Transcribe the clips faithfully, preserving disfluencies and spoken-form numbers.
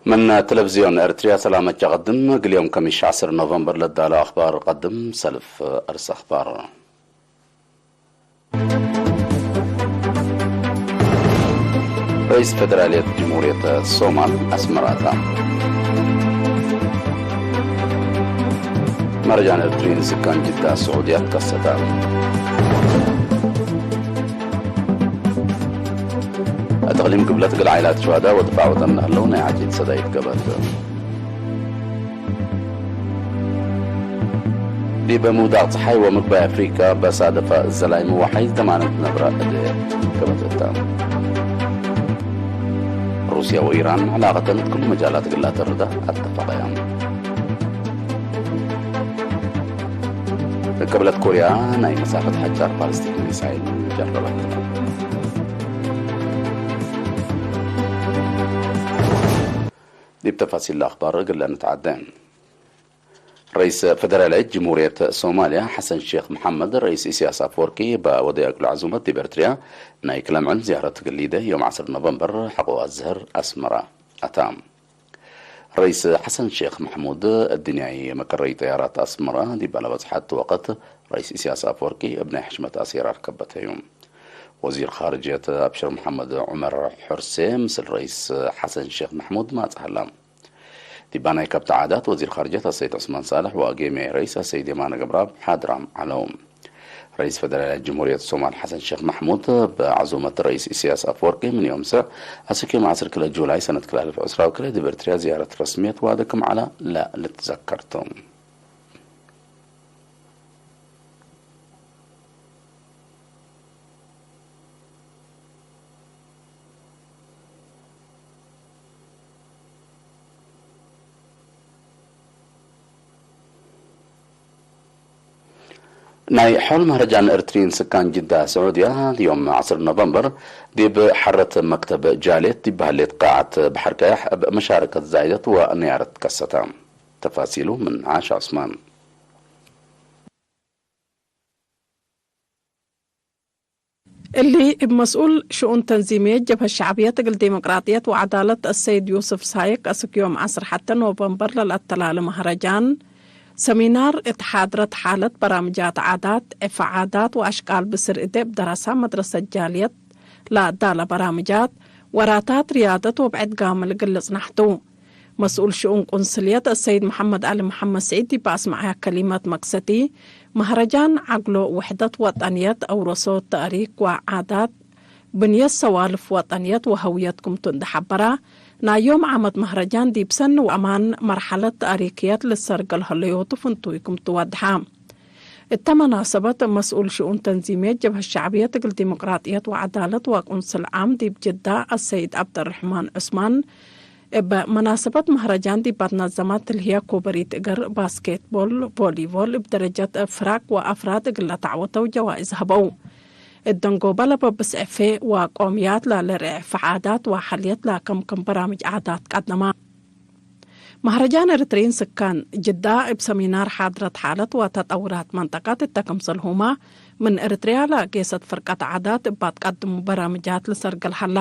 ምን ተለቪዝዮን ኤረትርያ ሰላመት ጀቀድም፣ እግል ዮም ከሚሽ ዐስር ኖቨምበር ለዳለው አኽባር ቀድም ሰልፍ አርስ አኽባር። ርኢስ ፌደራልየት ጅምሁርየት ሶማል አስመራታ። መረጃን ኤረትርዪን ስካን ጅዳ ስዑድያ ትከሰተ። እት እቅሊም ግብለት እግል ዓኢላት ሹሀዳ ወድፋዕ ወጠን ለህለው ናይ ዐቂድ ሰዳይት ገበት። ዲብ ምውዳቅ ጸሓይ ወምግባይ አፍሪቃ በሳደፈ ዘላይ ምወሓይ ተማነት ነብረ እዴ ገበት እተ። ሩስያ ወኢራን ዕላቀተን እት ክሉ መጃላት እግል ለአተርዳ አተፈቀያ። ቅብለት ኮርያ ናይ መሳፈት ሐጫር ባሊስቲክ ሚሳይል ጀረበት። ዲብ ተፋሲል ለአኽባር እግል ለንትዓደ። ረኢስ ፌደራላይት ጅምሁርየት ሶማልያ ሐሰን ሼክ መሐመድ፣ ረኢስ ኢሳያስ አፈወርቂ እበ ወደየ እግሉ ዐዙመት ዲብ ኤረትርያ ናይ ክለ ምዕል ዝያረት እግል ሊደ ዮም ዐስር ኖቨምበር ሐቆ አዝሀር አስመራ አታ። ረኢስ ሐሰን ሼክ መሕሙድ፣ እድንያይ መቀረይ ጠያራት አስመራ ዲበ ለበጽሐት ወቅት፣ ረኢስ ኢሳያስ አፈወርቂ እብ ናይ ሕሽመት አሴር አርከበተዩ። ወዚር ኻርጅየት አብሽር መሐመድ ዑመር ሑርሴ ምስል ረኢስ ሐሰን ሼክ መሕሙድ ማጽእ ሀላ። ዲባ ናይ ከብት ዓዳት ወዚር ኻርጅየት አሰይድ ዑስማን ሳልሕ ወአጌሜ ረኢስ አሰይድ የማነ ገብረአብ ሓድራም ዐለው። ረኢስ ፌደራልያት ጅምሁርየት ሶማል ሐሰን ሼክ መሕሙድ እብ ዐዙመት ረኢስ ኢሳያስ አፈወርቂ ምን ዮም ሰዕ አስክ ዮም ዐስር ክለ ጁላይ ሰነት ክልኤ አልፍ ዕስራ ወክልኤ ዲብ ኤረትርያ ዝያረት ረስምየት ዋደ ክም ዐለ ለልትዘከር ቱ። ናይ ሖል መህረጃን ኤረትርዪን ስካን ጅዳ ስዑድያ፣ ዮም ዐስር ኖቨምበር፣ ዲብ ሐረት መክተብ ጃልየት ዲብ በህሌት ቃዐት በሐር ቀያሕ እብ መሻረከት ዛይደት ወንያረት ከሰተ። ተፋሲሉ ምን ዓሻ ዑስማን። እሊ እብ መስኡል ሽኡን ተንዚምየት ጀብሀት ሸዕብየት እግል ዲሞቅራጥየት ወዐዳለት አሰይድ ዩስፍ ሳይቅ አስክ ዮም ዐስር ሐተ ኖቨምበር ለልአተላለ መህረጃን ሰሚናር እት ሓድረት ሓለት በራምጃት ዓዳት፣ ዕፈ ዓዳት ወአሽቃል ብስር እዴ እብ ደረሳ መድረሰት ጃልየት ለአዳለ በራምጃት፣ ወራታት ርያደት ወብዕድ ጋምል እግል ልጽናሕ ቱ። መስኡል ሽኡን ቁንስልየት አሰይድ መሐመድ ዐሊ መሐመድ ስዒድ ዲብ አስመዐያ ከሊመት መክሰቲ፣ መህረጃን ዐግሎ ውሕደት ወጠንየት፣ አውረሶት ተእሪክ ወዓዳት፣ ብንየት ሰዋልፍ ወጠንየት ወሀውየት ክምቱ እንዴ ሐበራ፣ ናይ ዮም ዓመት መህረጃን ዲብ ሰኒ ወአማን መርሐለት ተእሪክየት ልሰርገል ሀለዮቱ ፍንቱይ ክምቱ ወድሐ። እተ መናሰበት፣ መስኡል ሽኡን ተንዚምየት ጀብሀት ሸዕብየት እግል ዲሞቅራጥየት ወዐዳለት ወቁንስል ዓም ዲብ ጅዳ አሰይድ ዐብደርሕማን ዑስማን፣ እበ መናሰበት መህረጃን ዲብ አትናዘማት ትልህየ ኩብሪት እግር፣ ባስኬትቦል፣ ቮሊቮል እብ ደረጀት ፍራቅ ወአፍራድ እግል ለተዐወተው ጀዋይዝ ሀበው። እት ደንጎበ ለበብስ ዕፌ ወቆምያት ለልርዕፍ ዓዳት ወሐልየት ለከምክም በራምጅ ዓዳት ቀደማ። መህረጃን ኤረትርዪን ስካን ጅዳ እብ ሰሚናር ሓድረት ሓለት ወተጠውራት መንጠቀት እተ ክምሰልሁመ ምን ኤረትርያ ለጌሰት ፍርቀት ዓዳት እበ አትቀድሙ በራምጃት ልሰርገል ሀላ።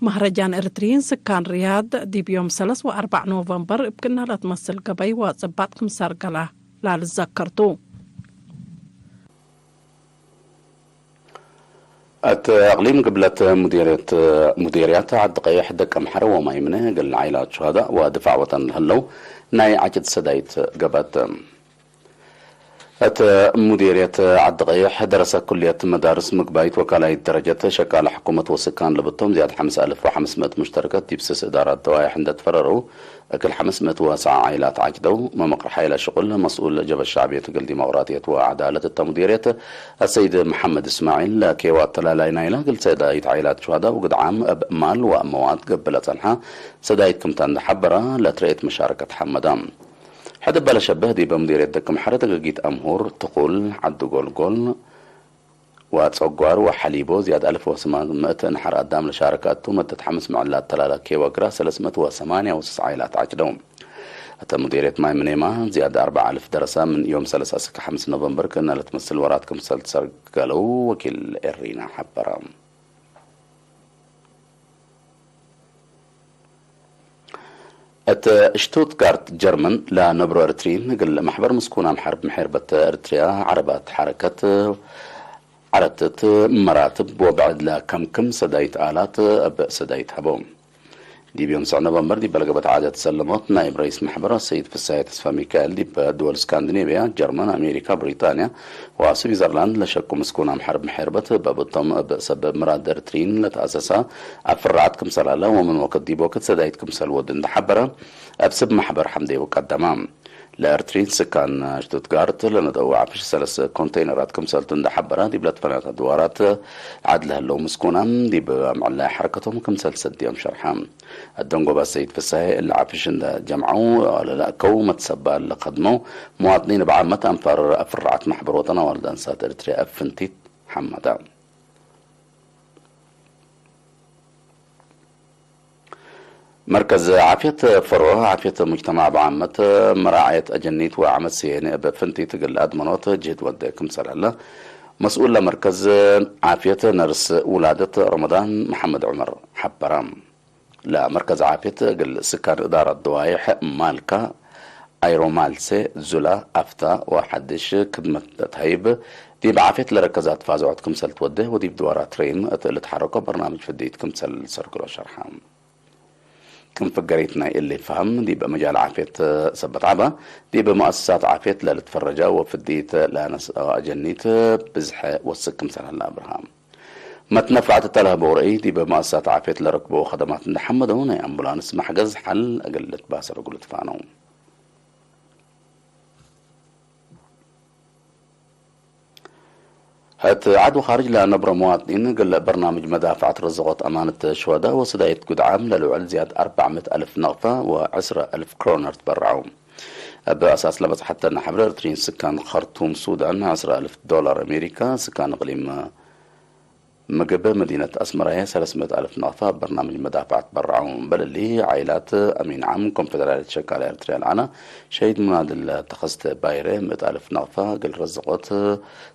መህረጃን ኤረትርዪን ስካን ርያድ ዲብ ዮም ሰለስ ወአርበዕ ኖቨምበር እብ ክእነ ለትመስል ገበይ ወጽባጥ ክም ሰርገላ ላልትዘከር ቱ። እት አቅሊም ግብለት ሙዴርየት፣ ሙዴርያት ዐዲ ቀይሕ፣ ደቀምሐረ ወማይምነ እግል ዓኢላት ሹሀዳእ ወድፋዕ ወጠን ለህለው ናይ ዐጭድ ሰዳይት ገበት። እት ሙዴርየት ዐዲ ቀይሕ ደረሰ ኩልየት መዳርስ ምግባይት ወካላይት ደረጀት ሸቃለ ሕኩመት ወስካን ለብቶም ዝያድ ሐምስ አልፍ ወሐምስ ምእት ሙሽተረከት ዲብ ስስ እዳራት ደዋየሕ እንዴ ትፈረረው፣ እግል ሐምስ ምእት ወሰዓ ዓኢላት ዐጭደው። መመቅር ሓይለ ሽቁል መስኡል ጀብሀት ሸዕብየት እግል ዲሞቅራጥየት ወዐዳለት እተ ሙዴርየት አሰይድ መሐመድ እስማዒል፣ ለኬዋ አተላላይ ናይለ እግል ሰዳይት ዓኢላት ሹሀዳእ ወግድዓም እብ ማል ወመዋድ ገብእ ለጸንሐ ሰዳይት ክምተ እንዴ ሐበረ፣ ለትረኤት መሻረከት ሐመደ። ሕድ እበ ለሸብህ ዲበ ሙዴርየት ደቅምሐረ ደገጊት አምሁር፣ ትኩል፣ ዐዲ ጎልጎል፣ ወጸጓር ወሐሊቦ ዝያድ አልፍ ወሰማን ምእት ነሐር አዳም ለሻረከ እቱ፣ መደት ሐምስ ምዕላት ተላላ ኬወ ግራ ሰለስ ምእት ወሰማንያ ወስስ ዓኢላት ዐጭደው። እተ ሙዴርየት ማይ ምኔማ ዝያድ አርበዕ አልፍ ደረሰ ምን ዮም ሰለስ እስክ ሐምስ ኖቨምበር ክእነ ለትመስል ወራት ክምሰል ትሰርገለው ወኪል ኤሪና ሐበረ። እት ሽቱትጋርት ጀርመን ለነብሮ ኤርትርዪን እግል መሕበር ምስኩናም ሐርብ ምሔርበት ኤርትርያ ዐረባት ሐረከት ዐረትት መራትብ ወብዕድ ለከምክም ሰዳይት አላት እብ ሰዳይት ሀበው። ዲብ ዮም ሰዕ ኖቨምበር ዲብ በልገበት ዓደት ሰለሞት ናይብ ረኢስ መሕበር ሰይድ ፍሳሐ ተስፋ ሚካኤል ዲብ ድወል ስካንዲኔቭያ፣ ጀርመን፣ አሜሪካ፣ ብሪጣንያ ወስዊዘርላንድ ለሸቁ ምስኩናም ሐርብ ምሔርበት በብቶም እብ ሰብ ምራድ ኤርትርዪን ለተአሰሳ አፍራዐት ክምሰል ዐለ ወምን ወክድ ዲብ ወክድ ሰዳይት ክምሰል ወድ እንደ ሐበረ እብ ስብ መሕበር ሐምዴ ወቀደማ። ለኤርትርዪን ስካን ሽቱትጋርት ለነደአው ዐፍሽ ሰለስ ኮንቴይነራት ክምሰልቱ እንደ ሐበረ፣ ዲብ ለትፈንያት አድዋራት ዐድ ለህለው ምስኩናም ዲብ አምዕል ሐረከቶም ክምሰል ሰድዮም ሸርሐ። አደንጎባ ሰይድ ፍሳሄ እለ ዐፍሽ እንደ ጀምዐው ለለአከው መትሰባል ለከድመው መዋጥኒን እብ ዓመት አንፋር አፍራዐት መሕበር ወጠን አዋልድ አንሳት ኤርትርያ እብ ፍንቲት ሐመደ። መርከዝ ዓፍየት ፈሮ ዓፍየት ሙጅተማዕ በዓመት መራዐየት አጀኒት ወዓመት ሰየኒ እብ ፍንቲት እግል አድመኖት ጅህድ ወደ ክምሰል ዐለ። መስኡል ለመርከዝ ዓፍየት ነርስ ውላደት ረመዳን መሐመድ ዑመር ሐበረ። ለመርከዝ ዓፍየት እግል ስካን እዳረት ደዋይሕ ማልካ፣ አይሮማልሴ፣ ዙላ፣ አፍታ ወሐድሽ ክድመት ለተሀይብ ዲብ ዓፍየት ለረከዛት ፋዝዖት ክምሰል ትወዴ ወዲብ ድዋራት ሬም እት ልትሐረኮ በርናምጅ ፍድይት ክምሰል ሰርግሎ ሸርሐ። ክም ፍገሪት ናይ እሊ ፈሀም ዲብ መጃል ዓፍየት ሰበት ዐበ፣ ዲብ መአሰሳት ዓፍየት ለልትፈረጃ ወፍድይት ለነስአ አጀኒት ብዝሐ ወስክ ክምሰል ሀለ አብርሃ። መትነፋዕት እተ ለህበው ረአይ፣ ዲብ መአሰሳት ዓፍየት ለረክበው ከደማት እንደ ሐመደው፣ ናይ አምቡላንስ መሕገዝ ሐል እግል ልትባሰር እግሉ ትፋነው። እት ዐድ ወኻርጅ ለነብረ መዋጥኒን፣ እግል በርናምጅ መዳፈዐት ረዘቆት አማነት ሹሀዳ ወሰዳይት ጉድዓም ለልውዕል ዝያድ አርበዕ ምእት አልፍ ነቅፈ ወዐስረ አልፍ ክሮነር ትበረዐው። እብ አሳስ ለበጽሐተነ ሐብር፣ ኤርትርዪን ስካን ከርቱም ሱዳን፣ ዐስረ አልፍ ዶላር አሜሪካ፣ ስካን እቅሊም ምግብ መዲነት አስመራየ ሰለስ ምእት አልፍ ነቅፈ በርናምጅ መዳፈዐት በረዐው። እምበል እሊ፣ ዓይላት አሚን ዓም ኮንፌደራልየት ሸቃለ ኤርትርያ ለዐለ ሸሂድ ሙናድል ተኸስተ ባይረ ምእት አልፍ ነቅፈ እግል ረዘቆት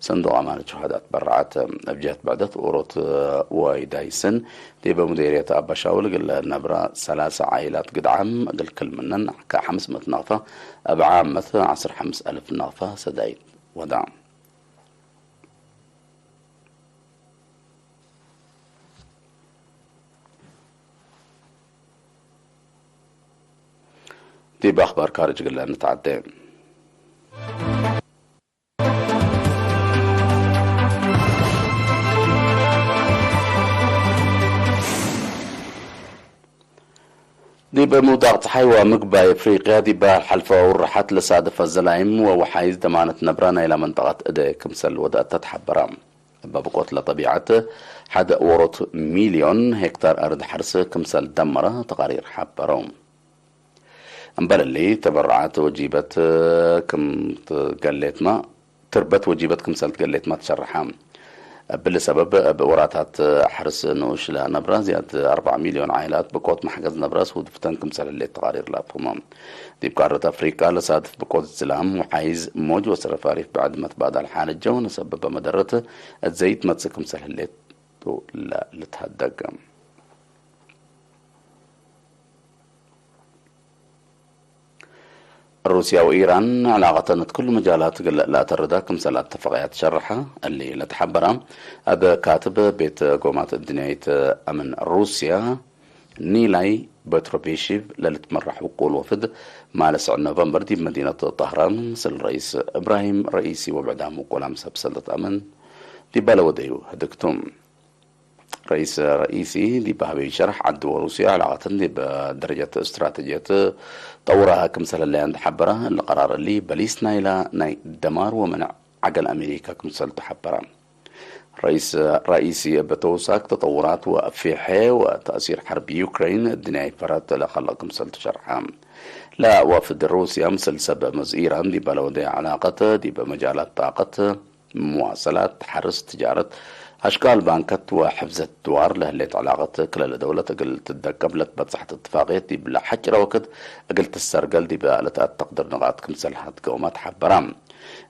ሰንዱቅ አማነት ሹሀዳት በረዐት። እብ ጀህት ብዕደት ኡሮት ዋይ ዳይስን ዲበ ሙዴርየት አባሻውል እግል ነብረ ሰላሰ ዓይላት ግድዓም እግል ክል ምነን ከሐምስ ምእት ነቅፈ እብ ዓመት ዐስር ሐምስ አልፍ ነቅፈ ሰዳይት ወዳ። ዲብ አኽባር ካርጅ እግል ንትዓዴ። ዲብ ምውዳቅ ጸሓይ ወምግባይ አፍሪቅያ ዲብ ሐልፈ ወርሐት ለሳድፈ ዘላይም ወወሓይዝ ደማነት ነብረ ናይላ መንጠቀት እደ ክምሰል ወደአት ተትሐበረ። እበ ብቆት ለጠቢዐት ሐድ ዎሮት ሚልዮን ሄክታር አርድ ሐርስ ክምሰል ደመረ ተቃሪር ሐበረው። እምበል እሊ፣ ተበረዓት ወጂበት ክም ትገሌትመ፣ ትርበት ወጂበት ክምሰል ትገሌትመ ትሸርሐ። እብሊ ሰበብ፣ እብ ወራታት ሐርስ ንኡሽ ለነብረ ዝያድ አርበዕ ሚልዮን ዓኢላት ብቆት መሕገዝ ነብረ ሱድፍተን ክምሰል ህሌት ተቃሪር ለአፍህመ። ዲብ ቃረት አፍሪቃ ለሳድፍ ብቆት ዝላም ወሓይዝ ሞጅ ወሰረፋሪፍ ብዕድ መትባዳል ሓለጀው ነሰበበ መደረት እት ዘይት መጽእ ክምሰል ህሌት ቱ ለልትሀደግ። ሩስያ ወኢራን ዕላቀተን እት ክሉ መጃላት እግል ለአተርዳ ክምሰል አተፈቀያት ሸርሐ። እሊ ለተሐበረ እብ ካትብ ቤት ጎማት እድንያይት አምን ሩስያ ኒላይ በትሮቤሺቭ ለልትመራሕ ውቁል ወፍድ ማለስዕ ኖቨምበር ዲብ መዲነት ጣህራን ምስል ረኢስ እብራሂም ረኢሲ ወብዕዳም ውቁላም ሰብ ሰልጠት አምን ዲበ ለወደዩ ህድግ ቱ። ረኢስ ረኢሲ ዲብ ሀበዩ ሸርሕ፣ ዐድ ወሩስያ ዕላቀተን ዲብ ደረጀት እስትራተጅየት ጠውራሀ ክምሰል ህለያ እንዴ ሐበረ፣ እሊ ቀራር እሊ በሊስ ናይላ ናይ ደማር ወመንዕ ዐገል አሜሪካ ክምሰልቱ ሐበረ። ረኢስ ረኢሲ እብ ተውሳክ ተጠውራት ወአፌሐ ወተእሲር ሐርብ ዩክሬን እድንያይ ፈረት ለከልቅ ክምሰልቱ ሸርሐ። ለወፍድ ሩስያ ምስል ሰብ መዝ ኢራን ዲበ ለወደየ ዕላቀት ዲብ መጃላት ጣቀት፣ መዋሰላት፣ ሐርስ፣ ትጃረት፣ አሽቃል ባንከት ወሕፍዘት ድዋር ለህሌት ዕላቀት ክለ ለደውለት እግል ትደቀብ ለትበጽሐት እትፋቅየት ዲብ ለሐጭረ ወክድ እግል ትሰርገል ዲብ ለተአተቅድር ንቃጥ ክምሰል ሀድገውመ ተሐበረ።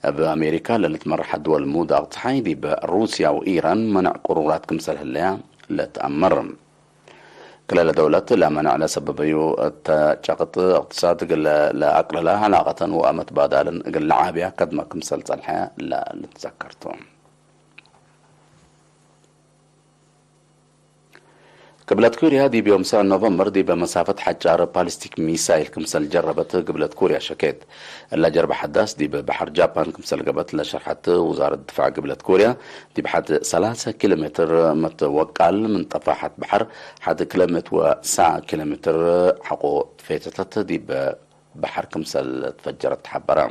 እብ አሜሪካ ለልትመረሐ ድወል ምውዳቅ ጸሓይ ዲብ ሩስያ ወኢራን መነዕ ቅሩራት ክምሰል ህለያ ለትአመር። ክልለ ደውለት ለመንዕ ለሰበበዩ እተ ጨቅጥ እቅትሳድ እግል ለአቅልላ፣ ዐላቀተን ወአመት ባዳልን እግል ለዓብያ ከድመ ክምሰል ጸንሐ ለልትዘከር ቱ። ቅብለት ኩርያ ዲብ ዮም ሰዕ ኖቨምበር ዲበ መሳፈት ሐጫር ባሊስቲክ ሚሳይል ክምሰል ጀረበት ግብለት ኩርያ ሸኬት። እለ ጀርበ ሐዳስ ዲብ በሐር ጃፓን ክምሰል ገብአት ለሸርሐት ውዛረት ድፋዕ ግብለት ኩርያ፣ ዲብ ሐድ ሰላሰ ኪሎ ሜትር መትወቃል ምን ጠፋሐት በሐር ሐድ ክለ ምእት ወሰዕ ኪሎ ሜትር ሐቆ ትፌተተት ዲብ በሐር ክምሰል ትፈጀረት ተሐበረ።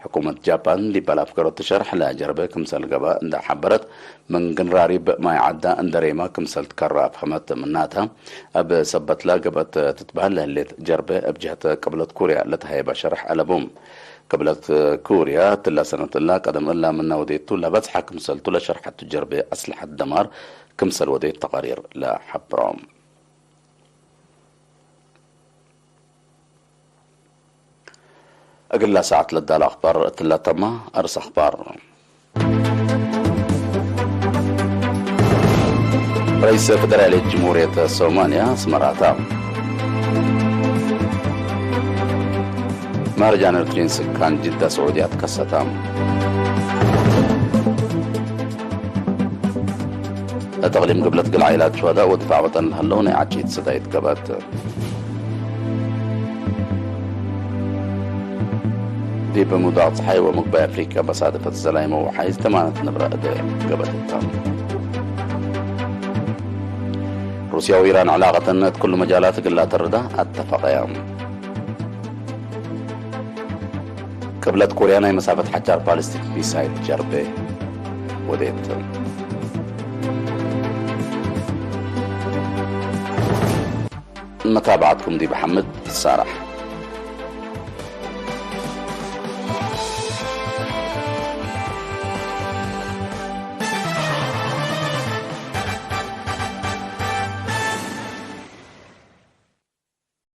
ሕኩመት ጃፓን ዲብ ለአፍገረቱ ሸርሕ ለጀርበ ክምሰል ገብአ እንዴ ሐበረት፣ ምን ግንራሪብ ማይ ዐዳ እንዴ ሬመ ክምሰል ትከረ አፍሀመት። ምናተ፣ እብ ሰበትለ ገብአት ትትበህል ለህሌት ጀርበ እብ ጀህት ቅብለት ኩርያ ለተሀየበ ሸርሕ አለቡ። ቅብለት ኩርያ እትለ ሰነት እላ ቀደም እላ ምነ ወዴቱ ለበጽሐ ክምሰልቱ ለሸርሐቱ ጀርበ አስለሐት ደማር ክምሰል ወዴት ተቃሪር ለሐብሮ። እግላ ሰዓት ለዳለ አክባር እትለ ተመ። አርስ አክባር። ረኢስ ፌደራልየት ጅምሁርየት ሶማልያ አስመራታ። መህረጃን ኤርትርዪን ስካን ጅዳ ስዑድያ ትከሰታ። እት እቅሊም ግብለት ግል ዓኢላት ሹሀዳእ ወድፋዕ ወጠን ለሀለው ናይ ዓጭየት ሰዳይት ገብአት። ዲብ ምውዳቅ ጸሓይ ወምግባይ አፍሪቅያ መሳደፈት ዘላይመ ወሓይዝ ተማነት ነብረ እደ ገብአት እተ። ሩስያ ወኢራን ዕላቀተን እት ኩሉ መጃላት እግል ለአተርዳ አተፈቀያ። ቅብለት ኮርያ ናይ መሳፈት ሐጫር ባሊስቲክ ሚሳይል ጀርቤ ወዴት። መታብዐትኩም ዲብ ሐምድ ትሳራሕ።